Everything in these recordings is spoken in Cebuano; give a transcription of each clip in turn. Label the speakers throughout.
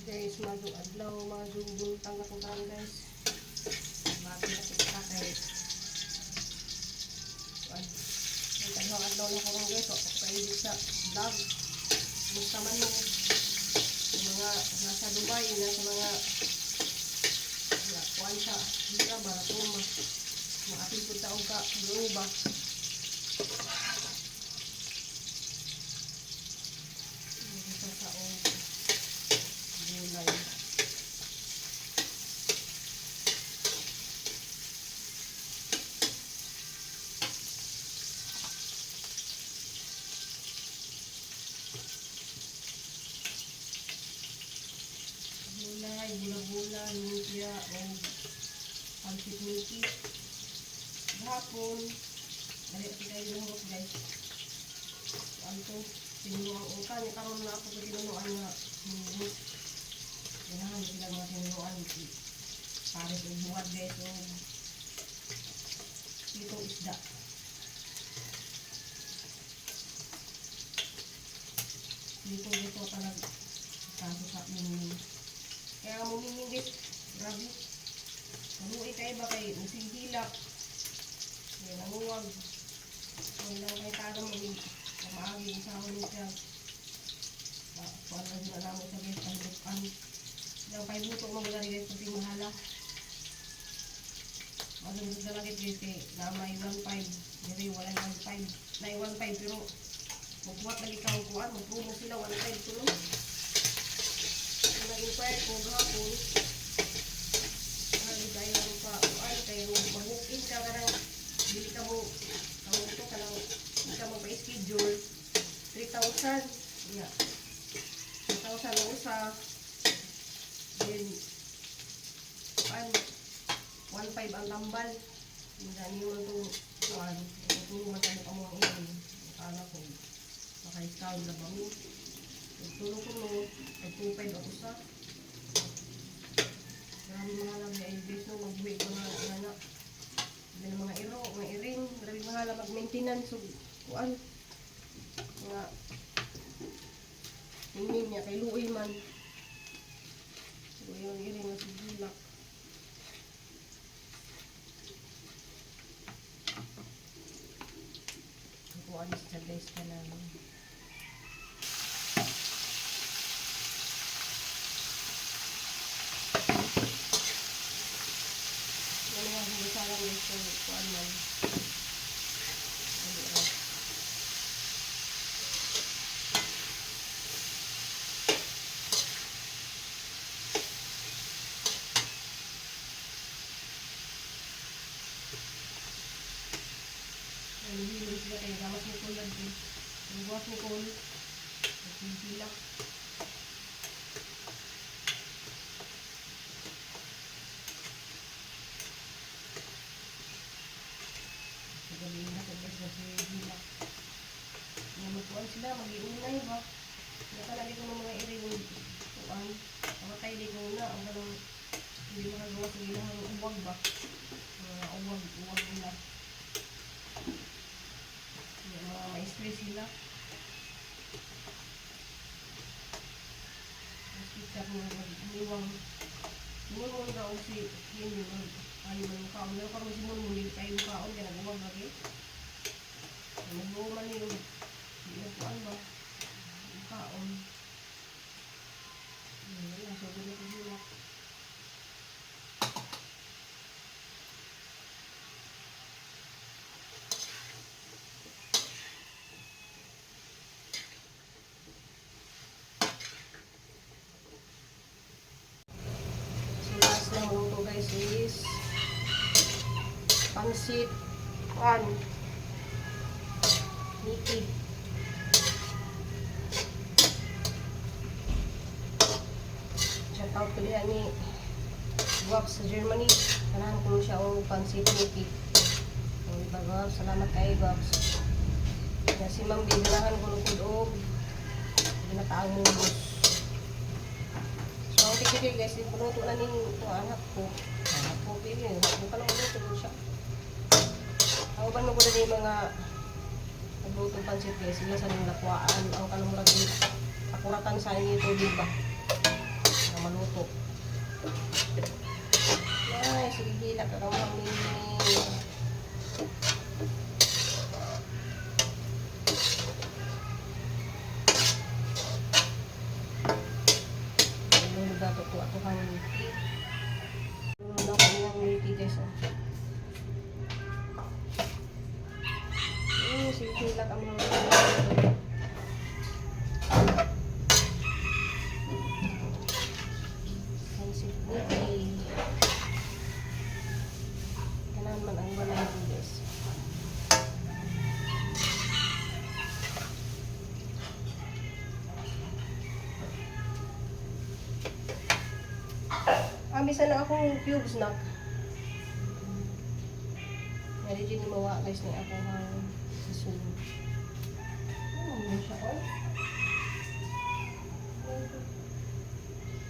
Speaker 1: Guys, maayong adlaw, maayong buntag na kung tanan, guys. Bati na kita kay kuan. May kadhang adlaw na karon, guys, wa pa ko kaedit sa vlog. Kumusta man mo? Yung mga nasa Dubai, nasa mga ya, kuan sa hira ba na to maapil pud ta og ka grow ba. Isa sa og gulay. Gulay, gula-gula, lumpia, o pancit miki. Gahapon, dali kasi kayo lumot, guys. Kuan to, tinuloang utan. Karon na ako sa tinuloan nga munggo. Ganahan sila mga tinuloan. Pares og buhat, guys. O itong isda. Dito dito talaga kaso sa mingming. Kaya mo mingming, guys, grabe. Maluoy kayo ba kay musigilak. Kaya nanguwag. Kung lang kay taga mo maagi sa ni siya. Kuan lang sila namo sa guys, pahilukan. Lang pahiluto mo gani, guys, pati mahala. Ano sa dalagit, guys, kay na may 1.5. Diri wala 1.5. Na 1.5 pero magbuhat lagi ka og kuan, magpromo sila 1.5 tulo. Kung nag-inquire ko gahapon, ano kayo ang pa, ano kayo, mag-walk-in ka kanang, dili ka mo, ang ito ka lang, di ka magpa-schedule, 3,000. Yeah. 3,000 ang usa. Then, kuan, 1.5 ang tambal. Hindi mo lang itong, kuan, tutulong man kamo kamo ang iyon. Akala ko, maka-discount na ba mo? Nagtulong ko no, nag 2.5 ang usa. Grabe mga lang ay guys no, magbuhi ko na nga na. Hindi na mga iro, mga iring, grabe mga lang mag-maintenance ug kuan. Mga ningning niya kay luoy man. Luoy ang iring nga sigilak. Kuan siya, guys, kanang ano nga hugasan lang, guys, kay kuan man. Ano ra. Nalihilo sila kay gamas ni Cole lagi. Ang buwas ni Cole. Nagsisilak. Sa gabi na ko, guys, nagsisilak. Nga magkuan sila, mag-iunay ba? Nakalagi ko ng mga iring kuan. Kamatay di ko na, ang ganong hindi makagawa sa ilang uwag ba? Mga uwag, uwag nila. Yung mga ma-stress sila. Mas kita mo mag-iwang. Mun ka og si hindi mag ayaw man mo kaon. Pero karon si Mun Mun dili kayo kaon kay nag-uwag lagi. Nag-uwag man niyo. Hindi na kuan ba? Kaon. Wala, so na ko sila. So last na luto, guys, is pansit kuan Mickey. Shout out ko diha ni Guap sa Germany. Ganahan ko siya og pansit Mickey. Ang iba, Guap, salamat kay Guaps. Ya, si Ma'am B, ganahan ko lukod og ginataang munggos. So, ang tikiti, guys, ipunuto na ning itong anak ko. Anak ko, pili. Ako ka lang luto ko siya. Ang uban mo ko na yung mga nagluto pansit, guys. Sila sa nang lakwaan. Ang kanang murag akuratan sa inyo tubig ba. Para Ito ang mga mini. Lulog na ito ato kang milky. Lulog na ako ng milky, guys. Oh. Silak ang mga pansit milky. Kailangan man ang balay, guys. Ah, bisan na akong cubes nak. Medyo din mawa, guys, ni ako ang susunod. Ano siya, oh?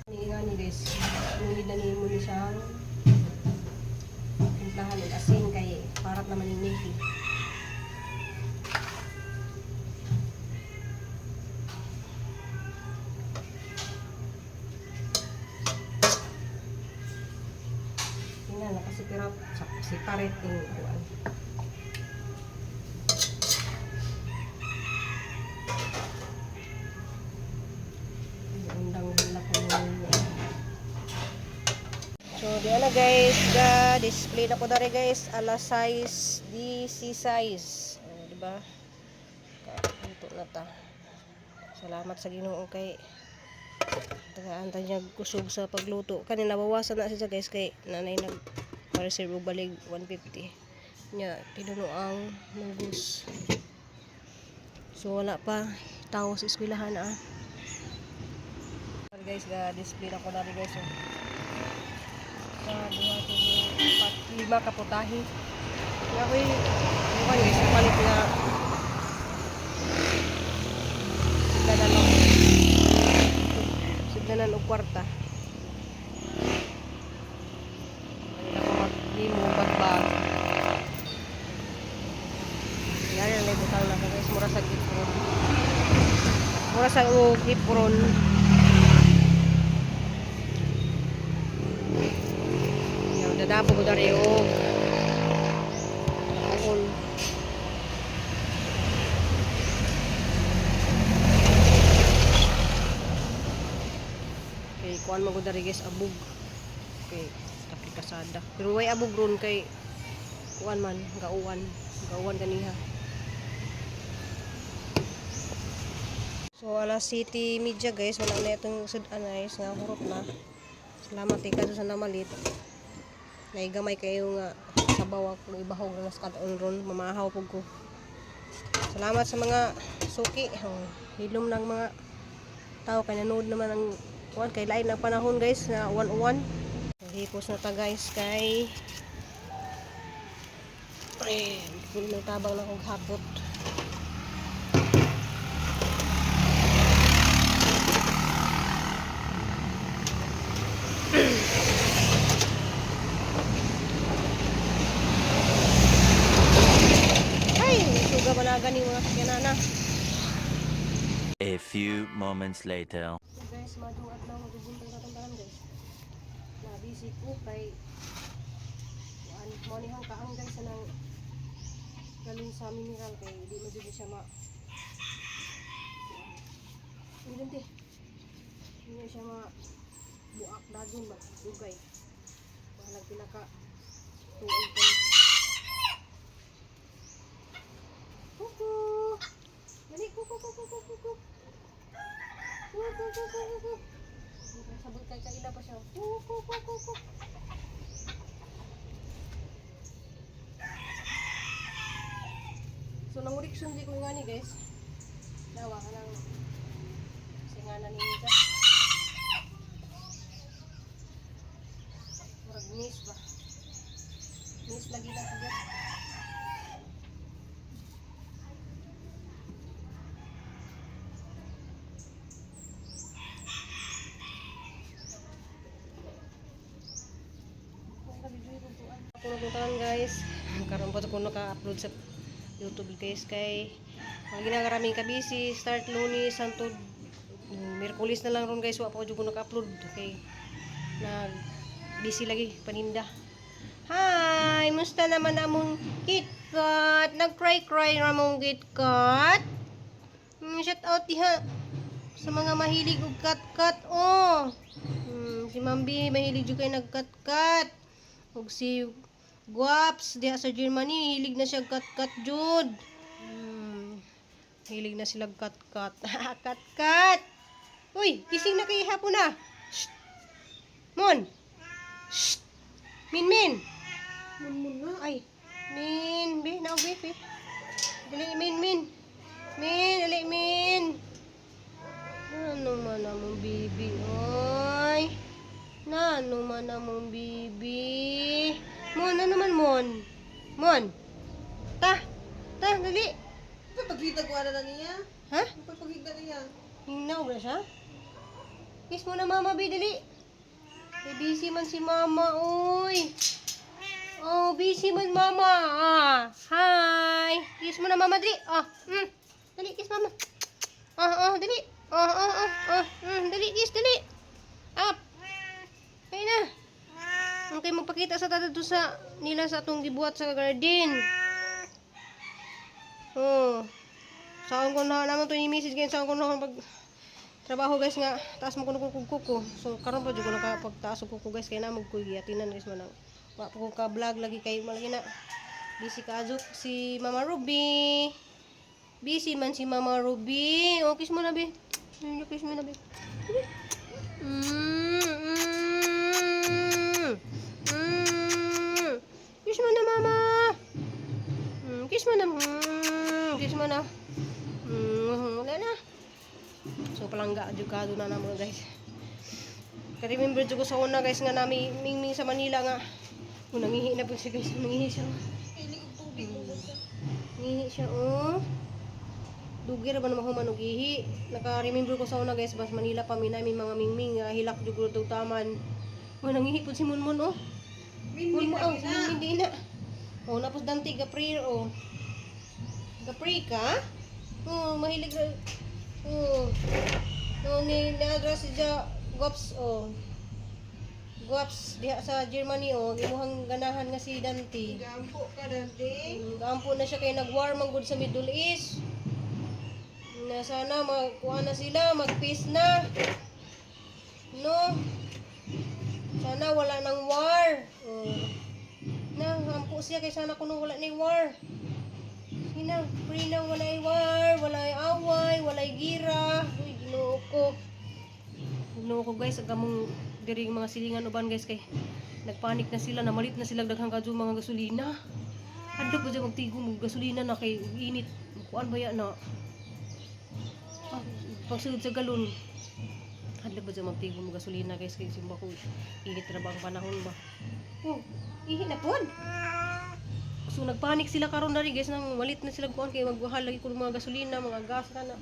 Speaker 1: Ni nga ni, guys. Ngunit na ni mo ni siyang timplahan og asin kay parat naman yung milky. Tingnan, nakasipirat, separate yung kuan. Undang hulak ko. So, di na guys, ga display na ko dari, guys, ala size, DC size. Oh, di ba? Ito na ta. Salamat sa Ginoo kay tagaan ta niya kusog sa pagluto. Kani nabawasan na siya, guys, kay nanay nag reserve og balig 150. Nya tinuno ang mugos. So wala pa tao sa eskwelahan ah. Guys, ga display na ko dari, guys. Oh. Sa duha, tulo, apat, lima ka putahe. Nga ko'y bukan, guys, palit nga sugdanan og sugdanan og kwarta. Ano ako maghimo bagbag. Yan ang butang na ko, guys, mura sa gipron. Mura sa og gipron. Yaw, dadapo ko dari og alcohol. Kay kuan man ko dari, guys, abog. Kay tapli kasada. Pero way abog ron kay kuan man, gauwan. Gauwan kaniha. So alas 7:30, guys, wala na itong sudan, guys, nga hurot na. Salamat kay sa namalit. Naigamay kayo nga sabaw ako ibahog na sa kataon ron, mamahaw pug ko. Salamat sa mga suki. Oh, hilom ng mga tao kay nanood naman ang kuan kay lain ng panahon, guys, na 1-1. Hipos na ta, guys, kay ay, ng tabang na kog hapot. Ay, suga ba na gani mga sakyanan na.
Speaker 2: A few moments later.
Speaker 1: So guys, madung adlaw magubuntag na tanan, guys. Na busy ko kay kuan mo ni hang kaang, guys, sa nang galon sa mineral kay di mo jud siya ma. Uy, dante. Hindi siya ma buak dagon ba dugay. Bahalag pinaka tuig pa ni. Kuku. Dali, kuku kuku kuku kuku. Kuku kuku kuku. Sabot kay kaila pa siya. Kuku kuku kuku. So nanguriksyon di ko nga ni, guys. Nawa ka ng singana ni Mika. Murag miss ba? Miss lagi na siya. Ako nagpuntahan, guys. Karon pa ko naka-upload sa YouTube, guys, kay mga ginagaraming ka-busy start Lunes hangtod Miyerkules na lang ron, guys, wa pa ko jud ko naka-upload kay nag busy lagi paninda. Hi! Musta naman among KitKat? Nag-cry-cry ra mong KitKat? Shout out diha sa mga mahilig og kat-kat, oh. Si Mambi mahilig jud kay nagkat-kat. Ug si Guaps diha sa Germany hilig na siya kat-kat jud. Hilig na sila kat-kat. Kat-kat. Uy, gising na kay hapon na. Shh. Mon. Shh. Min min.
Speaker 3: Mun mun na.
Speaker 1: Ay, min, be, now be, be. Dali, min, min. Min, dali, min. Ano man among bibi, oy. Nano man among bibi. Mon, ano man, Mon? Mon. Ta, ta, dali.
Speaker 3: Ano pagkita ko na niya?
Speaker 1: Ha?
Speaker 3: Ano pagkita niya?
Speaker 1: Hingnaw ba siya? Kiss mo na mama, be, dali. Eh, busy man si mama, oy. Oh, busy man mama. Ah, hi. Kiss mo na mama, dali. Ah. Dali, kiss mama. Ah, ah, dali. Ah, ah, ah, ah. Dali, kiss, dali. Up. Ayun na. Okay, magpakita sa tata doon sa nila sa atong gibuhat sa garden. Oh. Saan ko na naman to ni message ngayon, saan ko na pag trabaho, guys, nga taas mo kuno kog kuko. So karon pa jud ko nakapagtaas og kuko, guys, kay na mag atinan, guys, man ang wa pa ko ka vlog lagi kay malagi na busy ka azok si Mama Ruby. Busy man si Mama Ruby. Oh, kiss mo na, be. Kiss mo na, be. Kiss mo na, Mama. Kiss mo na. Kiss mo na. Wala na. So palangga jud ka na namo, guys. Ka-remember jud ko sa una, guys, nga nami mingming sa Manila nga. Oh, nangihi na po siya, guys. Nangihi siya.
Speaker 3: Hilig og tubig mo siya.
Speaker 1: Nangihi siya, oh. Dugi ra ba na mahuman og ihi. Naka-remember ko sa una, guys, bas Manila pa mi namin mga mingming nga hilak jud ko taman. Oh, nangihi po si Munmun, oh.
Speaker 3: Min
Speaker 1: Mun
Speaker 3: min
Speaker 1: mo, oh,
Speaker 3: na.
Speaker 1: si Munmun di na. Oh, napos dante ga prayer, oh. Ga pray ka? Oh, mahilig ra. Oh. Oh, ni naadra si Ja Gops, oh. Guaps diha sa Germany, oh, imuhang ganahan nga si Dante.
Speaker 3: Gampo ka dante.
Speaker 1: Gampo na siya kay nag-war man gud sa Middle East. Na sana magkuha na sila, mag-peace na. No? Sana wala nang war. Oh. Na, ampo siya kay sana kuno wala ni war. Sina, pray lang walay war, walay away, walay gira. Uy, Ginoo ko. Ginoo ko, guys, ang kamong diri mga silingan uban, guys, kay nagpanik na sila, namalit na sila daghang kadyo mga gasolina. Adto pa dyan magtigo mo gasolina na kay init. Kuan ba ya na? Ah, pagsulod sa galon. Adto pa dyan magtigo mo gasolina, guys, kay simba ko init ra ba ang panahon ba. Oh, ihi na pod. So nagpanik sila karon dali, guys, nang malit na sila kuan kay magwahal lagi ko mga gasolina, mga gas na na.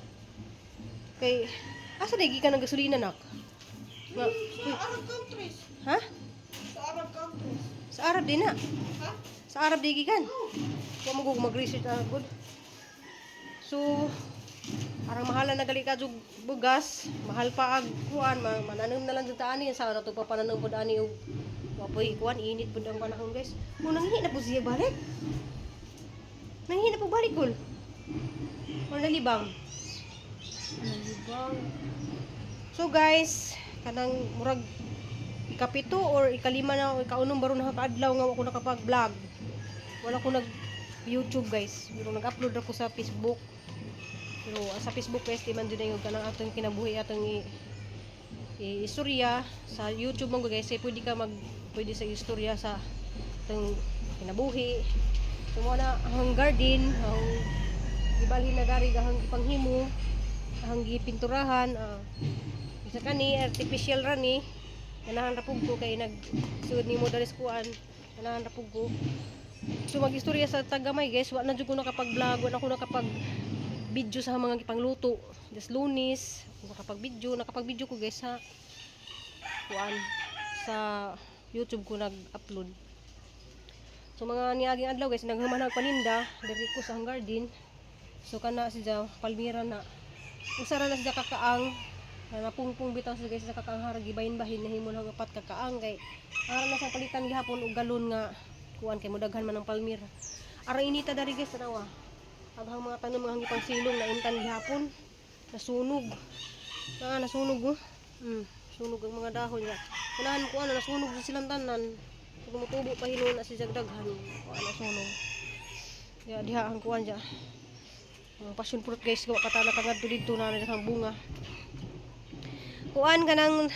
Speaker 1: Kay asa na gikan ang gasolina, nak? Nga,
Speaker 3: Sa Arab countries.
Speaker 1: ha?
Speaker 3: Sa Arab countries.
Speaker 1: Sa Arab din na.
Speaker 3: Ha?
Speaker 1: Sa Arab di gikan.
Speaker 3: Oh.
Speaker 1: Wa mo gug mag-research ah, good. So, arang mahala na gali ka jug bugas, mahal pa ag kuan, mananom na lang jud ta ani sa ato pa pananom pud ani og wa poy kuan, init pud ang panahon, guys. Mo nanghi na po siya balik. Nanghi na po balik kul. Or nalibang. Nalibang. So guys, kanang murag ikapito or ikalima na o ikaunom baron na kaadlaw nga wa ko nakapag-vlog. Wala ko nag YouTube, guys. Pero nag-upload ako sa Facebook. Pero sa Facebook, guys, di man dyan yung kanang atong kinabuhi atong istorya sa YouTube mo, guys, eh, pwede ka mag pwede sa istorya sa atong kinabuhi. So mo na ang garden, ang gibalhin na dari ang gipanghimo, ang gipinturahan, isa kani artificial ra ni. Ganahan ra pug ko kay nagsuod nimo diri sa kuan. Ganahan ra pug ko. So mag-istorya sa tagamay, guys, wa na jud ko nakapag-vlog, wa na ko nakapag video sa mga gipangluto. Des Lunes, nakapag-video, nakapag-video ko, guys, sa kuan sa YouTube ko nag-upload. So mga niaging adlaw, guys, naghuman ang paninda diri ko sa garden. So kana siya palmira na. Usa ra na siya kakaang na napungpong bitaw siya, guys, sa kakaang harag gibahin-bahin nahimo na apat kakaang kay ara na siyang palitan gihapon og galon nga Kuan kay mudaghan man ang palmira. Arang inita dari, guys, tanawa. Aghang mga tanom nga pang silong na intan gihapon. Nasunog. Na nasunog oh. Sunog ang mga dahon ya. Unahan ko ano, nasunog sa silang tanan. Kung mutubo pa hinuon na si jagdaghan. Kuan, nasunog. Ya diha ang kuan ja. Ang passion fruit, guys, gawa pa ta nakangadto didto na ang bunga. Kuan, kanang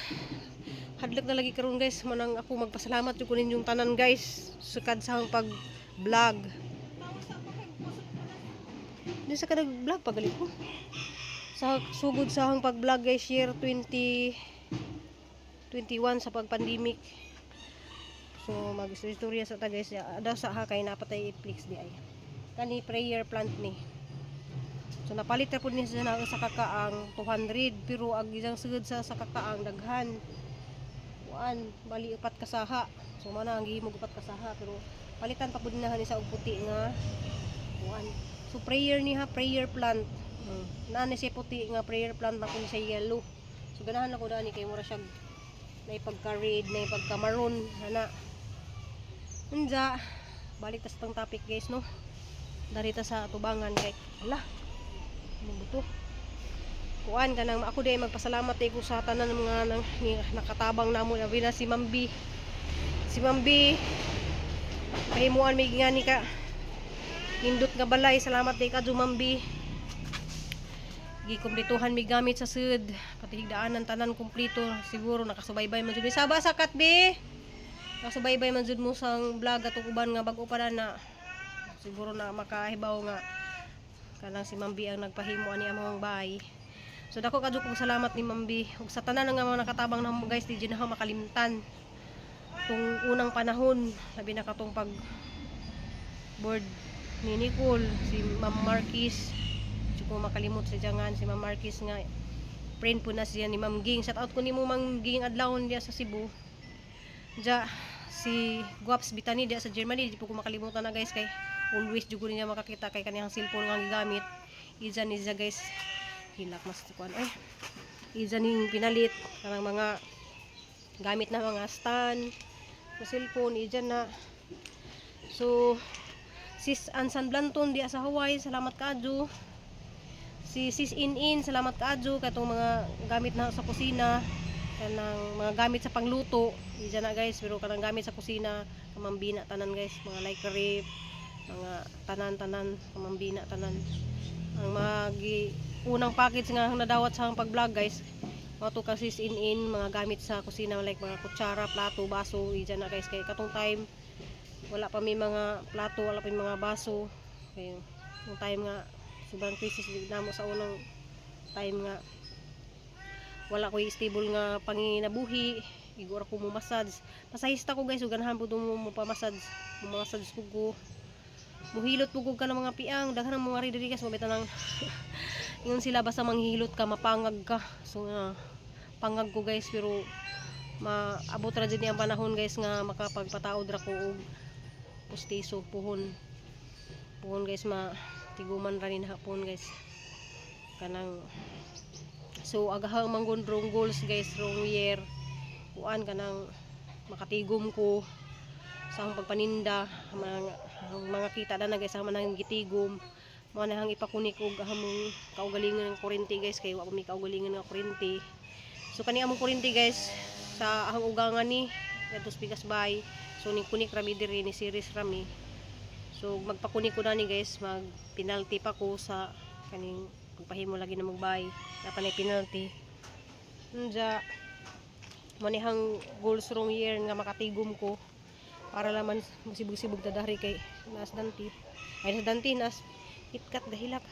Speaker 1: hadlok na lagi karon, guys, manang ako magpasalamat jud ko ninyong tanan, guys, sukad sa akong pag vlog.
Speaker 3: Tapos sa pa kay kusog pa na.
Speaker 1: Di sa kanag vlog pagalit ko. Sa sugod sa akong pag-vlog, guys, year 2021 sa pag-pandemic. So mag-istorya sa ta, guys, daw sa ha kay napatay i-flex di ay. Kani prayer plant ni. So napalit ra pud niya sa na sa kakaang 200, pero ang isang sugod sa kakaang daghan. Kuan, bali upat kasaha. So mana ang gihimog upat kasaha, pero palitan pa pud na ni sa og puti nga kuan. So prayer ni ha, prayer plant. Naa ni siya puti nga prayer plant na kun siya yellow. So ganahan ako dani kay mura siya na pagka red, na pagka maroon, ana. Unja, balik ta sa tang topic, guys, no. Darita sa tubangan kay ala. Ano buto? Kuan, kanang ako day magpasalamat ko sa tanan ng mga nang, nakatabang namo, labi na si Mambi. Si Mambi pahimuan may ngani ka nindot nga balay. Salamat day ka, Mambi. Gikumplituhan mi gamit sa sud, pati higdaanan, tanan kumpleto. Siguro nakasubaybay man jud mi saba sa katbi, nakasubaybay man jud mo sang vlog atong uban nga bag-o pa na na siguro na makahibaw nga kanang si Mambi ang nagpahimo ani among bahay. So dako kadyo kong salamat ni Mambi ug sa tanan nga mga nakatabang namo, guys. Di jud na ako makalimtan tong unang panahon, labi na katong pag board ni Nicole, si Ma'am Marquis. Di ko makalimot sa jangan si Ma'am Marquis nga friend po na siya ni Ma'am Ging. Shout out ko nimo, Ma'am Ging Adlawon diya sa Cebu. Ja si Guaps Bitani diya sa Germany, di po ko makalimutan na, guys, kay always jud ko niya makakita kay kaniyang cellphone nga gigamit. Iza ni siya, guys, hilak mas kuan eh. Iza ning pinalit kanang mga gamit na mga stand sa cellphone, iza na. So Sis Ansan Blanton diya sa Hawaii, salamat kaadyo. Si Sis In In, salamat kaadyo katong mga gamit na sa kusina, kanang mga gamit sa pangluto, iza na, guys. Pero kanang gamit sa kusina kamambina tanan, guys, mga like rip, mga tanan-tanan kamambina tanan. Ang mga unang package nga ang nadawat sa pag-vlog, guys, mga to ka Sis In In, mga gamit sa kusina like mga kutsara, plato, baso, iza na, guys, kay katong time wala pa may mga plato, wala pa may mga baso. Kay yung time nga sobrang crisis gid namo sa unang time nga wala ko stable nga panginabuhi, igor ko mo massage. Masahista ko, guys, ug ganahan pud mo mo pa-massage, mo massage ko. Muhilot pud ko ka ng mga piang, daghan ang mga diri, guys, mabita nang ingon sila basta manghihilot ka, mapangag ka. So nga pangag ko, guys, pero maabot ra jud ni ang panahon, guys, nga makapagpataod ra ko og pustiso puhon puhon, guys, ma tiguman ra ni hapon, guys, kanang. So agahang manggod rong goals, guys, rong year, kuan, kanang makatigom ko sa akong pagpaninda, mga kita na guys, sa manang gitigom mo na hang ipakunik og among kaugalingon ng kuryente, guys, kay wa pa mi kaugalingon nga kuryente. So kani among kuryente, guys, sa ahang ugangan ni adto sa Pigas Bay. So ning kunik rami diri, ni series rami. So magpakunik ko na ni, guys, mag penalty pa ko sa kaning pagpahimo lagi na magbay na panay penalty. Unja manihang goals rong year nga makatigom ko para laman musibog-sibog ta dari kay naas danti ay nas danti nas kitkat gahilak.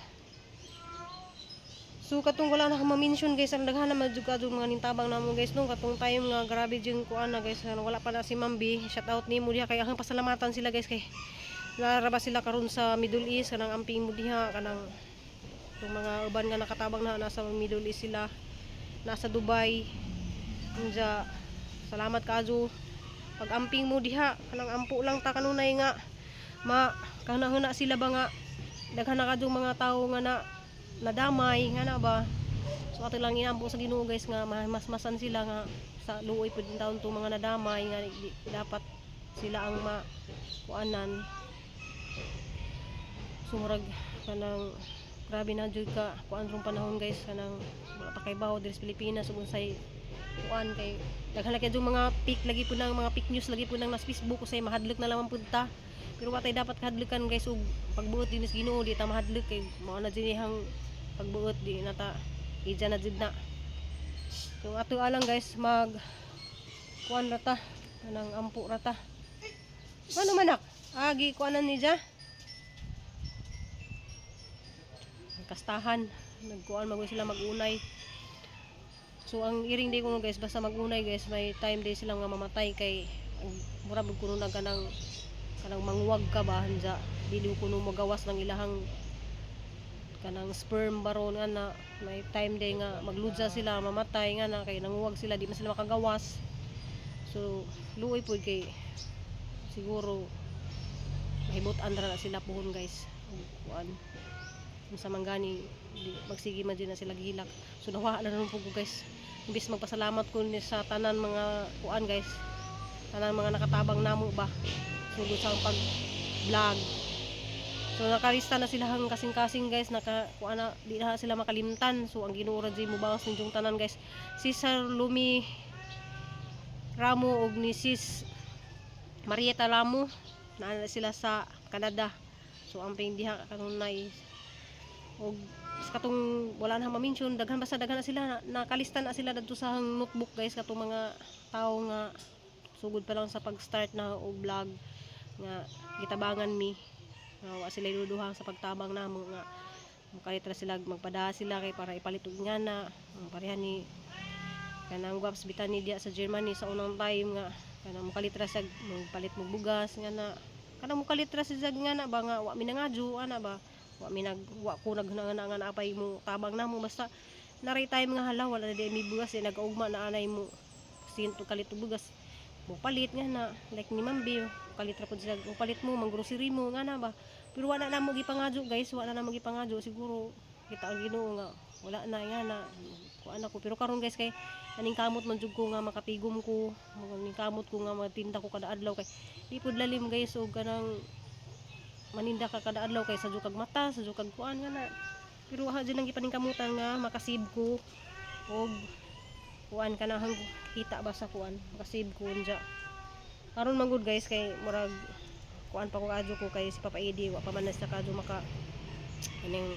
Speaker 1: So katong wala na akong ma-mention, guys, ang daghan naman jud kadto mga nintabang namo, guys, no. Katong time nga grabe jud kuan na, guys, ano, wala pa na si Mambi. Shout out nimo diha kay akong pasalamatan sila, guys, kay naraba sila karon sa Middle East. Kanang amping mo diha, kanang yung mga uban nga nakatabang na nasa Middle East sila, nasa Dubai. Unja salamat kaadyo pag amping mo diha, kanang ampo lang ta kanunay nga ma kanahuna sila ba nga daghan na kadtong mga tawo nga na nadamay nga na ba. So ato lang inampo sa Ginoo, guys, nga masmasan sila nga sa luoy pud taon to mga nadamay nga dapat. Sila ang ma kuanan. So murag kanang grabe na jud ka kuan rong panahon, guys, kanang wala ta kay bawo diri sa Pilipinas ug unsay kuan, kay daghan na kay yung mga fake lagi po ng mga fake news lagi po nang nas Facebook, usay mahadlok na lamang pud ta. Pero wa tay dapat kahadlokan, guys, ug pagbuot din sa Ginoo, di ta mahadlok kay mao na jud ihang pagbuot, di na ta ija na jud na. So ato alang, guys, mag kuan ra ta, kanang ampo ra ta. Ano manak agi kuanan ni ja kastahan, nagkuan magoy sila magunay. So ang iring day ko, guys, basta magunay, guys, may time day sila nga mamatay kay mura bug kuno na kanang manguwag ka ba hanja, dili ko kuno magawas ng ilahang kanang sperm baron nga na may time day nga magludza sila, mamatay nga na kay nanguwag sila, di man sila makagawas. So luoy pud kay siguro mahibot-an ra na sila puhon, guys. Ug kuan unsa man gani di, magsige man din na sila gihilak. So nawa na naman po ko, guys. Imbis magpasalamat ko ni sa tanan mga kuan, guys, tanan mga nakatabang namo ba sugod sa pag vlog. So nakalista na sila hang kasing-kasing, guys, naka kuan na, di na sila makalimtan. So ang Ginoo ra jud mobawas ninyong tanan, guys. Si Sir Lumi Ramo og ni Sis Marieta Ramo, naa na sila sa Canada. So amping diha kanunay og sa katong wala na ma-mention, daghan, basta daghan na sila na, nakalista na sila dadto sa notebook, guys, katong mga tao nga sugod pa lang sa pag-start na og vlog nga gitabangan mi, nga wa sila iduduhang sa pagtabang namo, nga mukalit ra sila, magpada sila kay para ipalit og nga na ang pareha ni kanang Guaps Bitani diya sa Germany sa unang time nga kanang mukalit ra siya magpalit mo bugas nga na kanang mukalit ra siya nga na ba nga wa mi nangadyo ana ba, wa mi nag wa ko naghunang nga naapay mo tabang namo. Basta naray time nga hala, wala na di mi bugas eh, nagaugma na anay mo sinto kalit og bugas mo palit nga na like ni Ma'am Bea, kalit ra pud sila mo palit mo mang grocery mo nga na ba. Pero wala na mo gipangadyo, guys, wala na mo gipangadyo. Siguro kita ang Ginoo nga wala na nga na kuan ako. Pero karon, guys, kay aning kamot man jud ko nga makapigom ko, aning kamot ko nga matinda ko kada adlaw, kay di pud lalim, guys, og kanang maninda ka kada adlaw kay sa kag mata, sa kag kuan nga na. Pero ha jud ang gipaningkamutan nga makasave ko og kuan, kanahang kita ba sa kuan, makasave ko unja karon man gud, guys, kay murag kuan pa ko adyo ko kay si Papa Eddie wa pa man na siya kadyo maka ining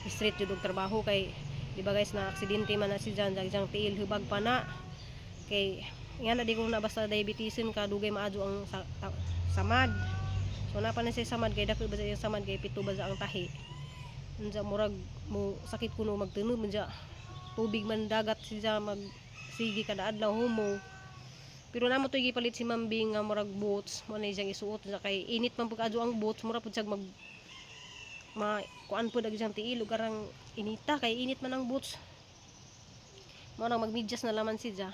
Speaker 1: street jud og trabaho kay di ba, guys, na aksidente man na si Jan jang tiil hubag pa na. Kay nga na di ko na basta diabetesin ka, dugay maadyo ang samad. So napa na siya samad kay dako ba sa iyang samad kay pito ba sa ang tahi unja, murag mo sakit kuno magtunog unja, tubig man dagat siya mag sige kada adlaw humo. Pero namo to gipalit si Ma'am Bing nga murag boots mo na siyang isuot sa kay init man pud kadyo ang boots, mura pud siya mag ma kuan pud ag siyang tiil ug arang inita kay init man ang boots, mao nang magmedyas na laman siya.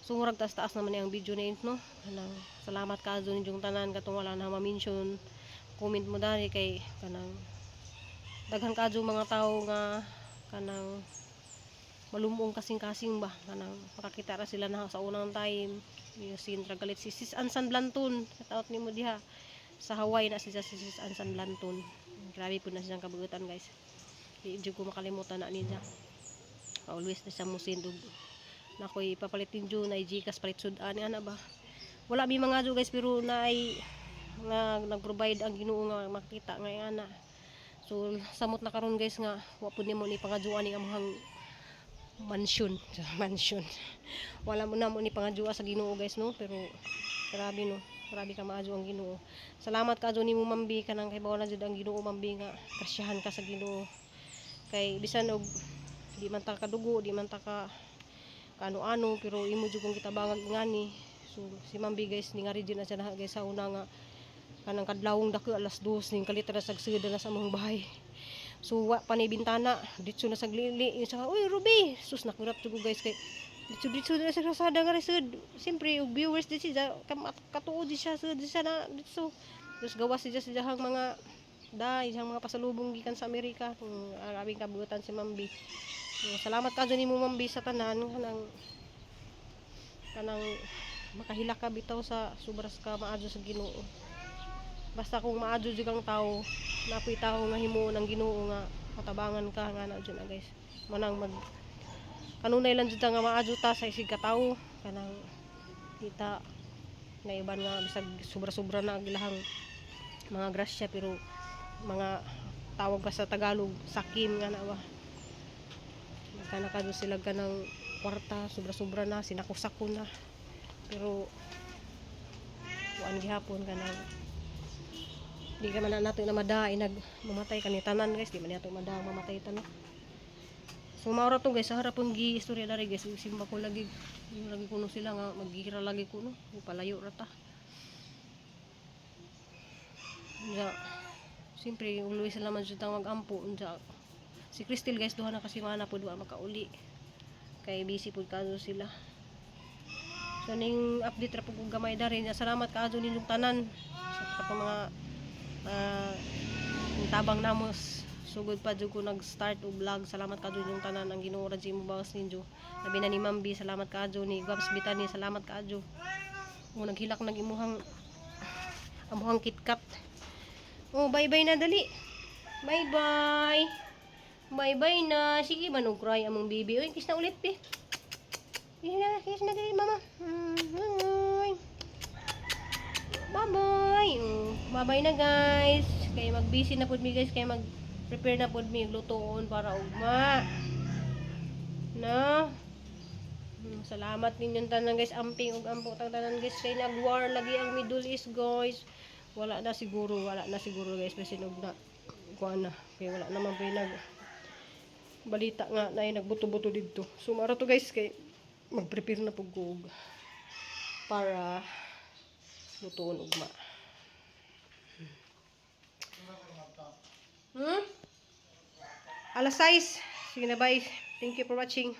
Speaker 1: So murag taas taas naman ang video na no. Kanang salamat kaadto ninyong tanan katong wala na ma-mention, comment mo dali kay kanang daghan kadto mga tao nga kanang malumong kasing-kasing ba, kanang makakita ra sila na sa unang time yung sintra galit si Sis Ansan Blanton. Shout out nimo diha sa Hawaii na si Sis Ansan Blanton. Grabe po na siyang kabugutan, guys. Di jud ko makalimutan na niya. Always na siya musindog na ako'y papalit ninyo na Gcash palit sudan ana ba. Wala mi mga guys, pero naay nga nag-provide ang Ginoo nga makita nga ana. So samot na karon, guys, nga wa pud nimo ni pangadyoan ni among mansion mansion. Wala mo na mo ni pangadyoa sa Ginoo, guys, no. Pero grabe, no, grabe ka maadyo ang Ginoo. Salamat ka nimo, Mambi, kanang kay na jud ang Ginoo, Mambi, nga grasyahan ka sa Ginoo kay bisan og di man ta kadugo, di man ta ka kaano-ano, pero imo jud kong gitabangag ingani. So si Mambi, guys, ningari jud na siya na, guys, sa una nga kanang kadlawong dako alas 2 ning kalit ra sa sugda na sa among bahay. So wa pa ni bintana, ditso na sa glili. Yung sa, "Uy, Ruby!" Sus, nakurap ko, guys, kay ditso ditso na sa rasada nga resud. Siyempre, og viewers di siya, katuod di siya, sud di siya na ditso. Terus gawas siya sa diyang mga da, isang mga pasalubong gikan sa Amerika. Kung arabing kabutan si Mambi. So, salamat ka dyan mo, Mambi, sa tanan kanang kanang Makahilak ka bitaw sa sobras ka maadyo sa Ginoo. Basta kung maadyo jud kang tao, napoy tao nga himuon ang Ginoo nga matabangan ka nga na jud na, guys. Manang mag kanunay lang jud ta nga maadyo ta sa isig ka tawo, kanang kita na iban nga bisag sobra-sobra na ang ilahang mga grasya, pero mga tawag pa sa Tagalog, sakim nga na ba, nagkanaka sila kanang kwarta, sobra-sobra na, sinako-sako na, pero kuan gihapon, kanang di ka man na nato na mada nag mamatay kani tanan, guys. Di man nato mada mamatay tanan. So maura to, guys, sa harapon gi istorya dari, guys. Simba ko lagi yung lagi kuno sila nga maghira lagi kuno palayo ra ta. Unsa, siyempre always sila man jud ang magampo. Unsa si Crystal, guys, duha na kasi mana pud wa makauli kay busy pud kayo sila. So ning update ra pud kog gamay dari. Salamat kaayo ninyong tanan sa katong mga tabang namos sugod pa jud ko nag-start og vlog. Salamat kaayo ninyong tanan. Ang Ginoo ra jud mo bawas ninyo, labi na ni Mambi. Salamat kaayo ni Gabs Bitani. Salamat kaayo mo naghilak nag imuhang amuhang KitKat. Oh, bye bye na, dali. Bye bye. Bye bye na. Sige, manong cry among baby. Uy, kiss na ulit, be. Kiss na, kiss na dali, mama. Bye. Bye-bye. Oh, bye-bye na, guys. Kay mag-busy na pud mi, guys. Kay mag-prepare na pud mi lutoon para ugma. No? Salamat ninyong tanan, guys. Amping ug ampo tang tanan, guys. Kay nag-war lagi ang Middle East, guys. Wala na siguro, wala na siguro, guys, bisin og na kuan na. Kay wala naman pa nag balita nga na nagbuto-buto didto. So mara to, guys, kay mag-prepare na pud ko og para lutoon ugma. Alas 6. Sige na, bye. Thank you for watching.